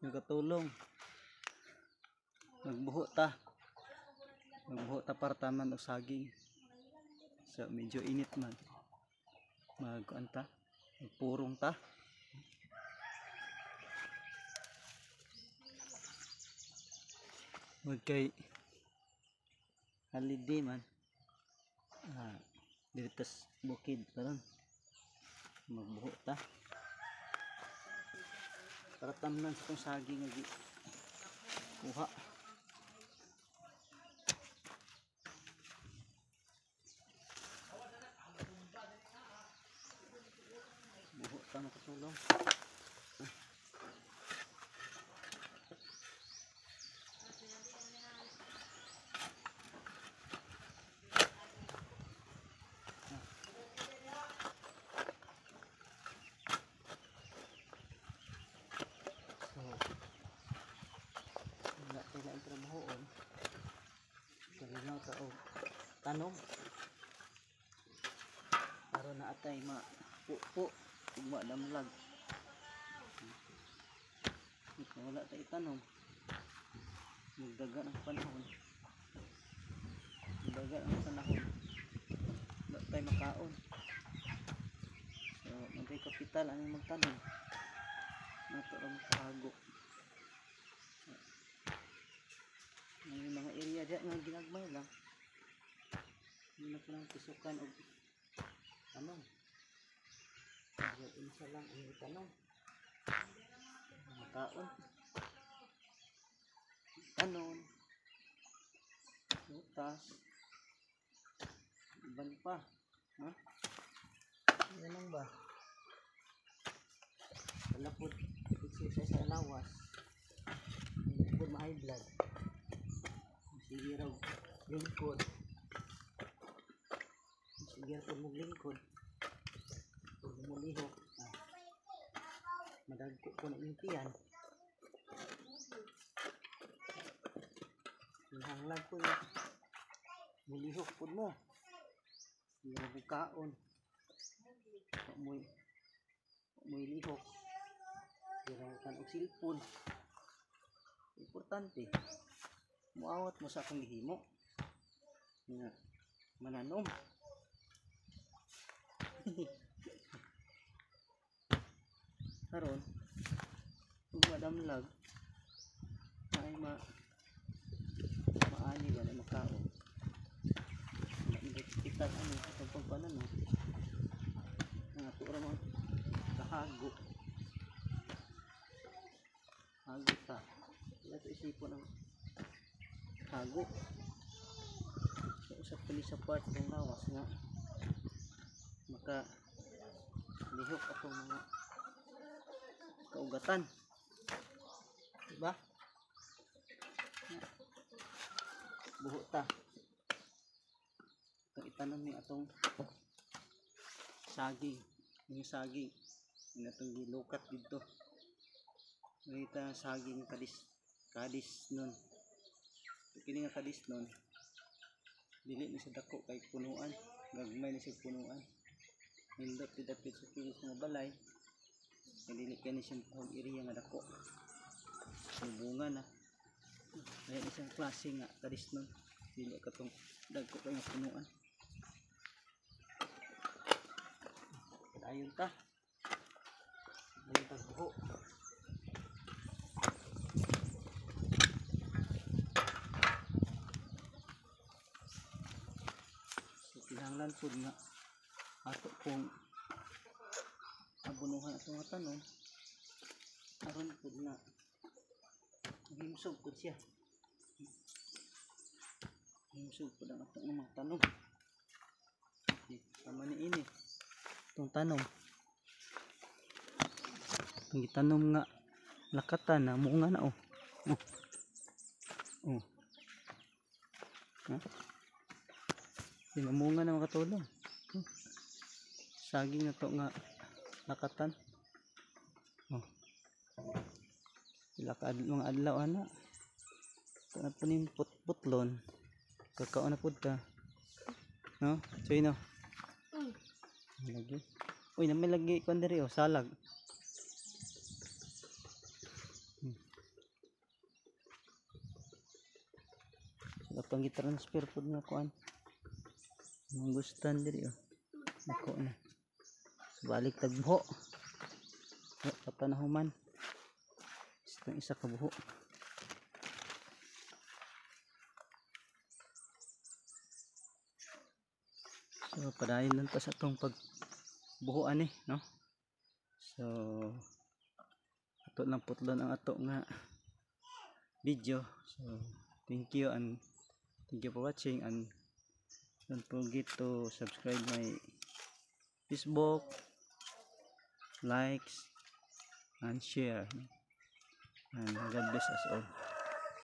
Nagkatulong. Magbuho ta. Magbuho ta para taman og saging. So medyo init man. Magkuan ta. Magpurong ta. Wag kay holiday man. Ah, dito sa bukid karon. Magbuho ta. Para tamnan sa itong saging nga kuha. Buho ta, makatulong. So, wala tayo laing trabahoon. Kalinaw ta og tanom. Aron na atay mapupo ug madamlag. Kung wala tayo itanom, magdaga ng panahon. Magdaga ang panahon. Wala tayo makaon. So, magay kapital ang magtanom. Nato ra makahago. May mga area diya nga ginagmay lang. Hindi na ko lang pisukan og tanom. Kaya unsa lang ang tanom. Makaon. Tanon. Butas. Iban pa. Ha? Yan lang ba? Wala po exercise sa lawas. Hindi po ma-high blood. Sige raw lingkod. Sige raw mo lingkod. Pag mulihok, ah, madagko po na inyong tiyan. Hanglag ko na. Mulihok po mo. Sige raw kaon. Mo'y lihok. Sige raw kan og cellphone. Importante. Muawat mo sa akong gihimo. Nga mananom. Karon, ug madamlag ay maani ba na makaon. Wala ni kapital ano atong pagpananom. Nga ato ra man kahago. Hago ta. Wala to isipon ang hago. So, usap kini sa part ng lawas nga maka lihok atong mga kaugatan. Diba? Buho ta. Itong itanom ni atong saging. Yung saging. Yung atong gilukat dito. May saging kadis kadis nun. Kini nga kadis nun. Dili ni sa dako kay punuan. Gagmay ni sa punuan. Nindot di dapit sa pilis nga balay. Kay dili kay ni siyang pahog area nga dako. May bunga na. Ayan isang klase nga kadis nun. Dili katong dagko kay nga punuan. Ayon ta. Ayon ta buho. So kinahanglan pud nga ato pong abunuhan atong mga tanom aron pud na himsog pud siya. Himsog pud ang atong mga tanom. Okay, tama ni ini. Itong tanom. Itong gitanom nga lakatan na muunga na oh. Oh. Oh. Ha? Di mamunga na, mga katulong. Oh. Saging na to nga lakatan. Oh. Pila ka mga adlaw ana. Ito na po ning putputlon. Kakao na pud ta. No? Soy no. Lagi. Uy, na may lagi kon diri oh, salag. Wala pang gi-transfer pud nga kuan. Mangustan diri oh. Nako na. So, balik tag buho. Wa pa ta nahuman. Isa isa ka buho. So padayon lang ta sa atong pagbuhoan eh, no? So ato lang putlon ang ato nga video. So thank you and thank you for watching and don't forget to subscribe my Facebook, likes and share. And God bless us all.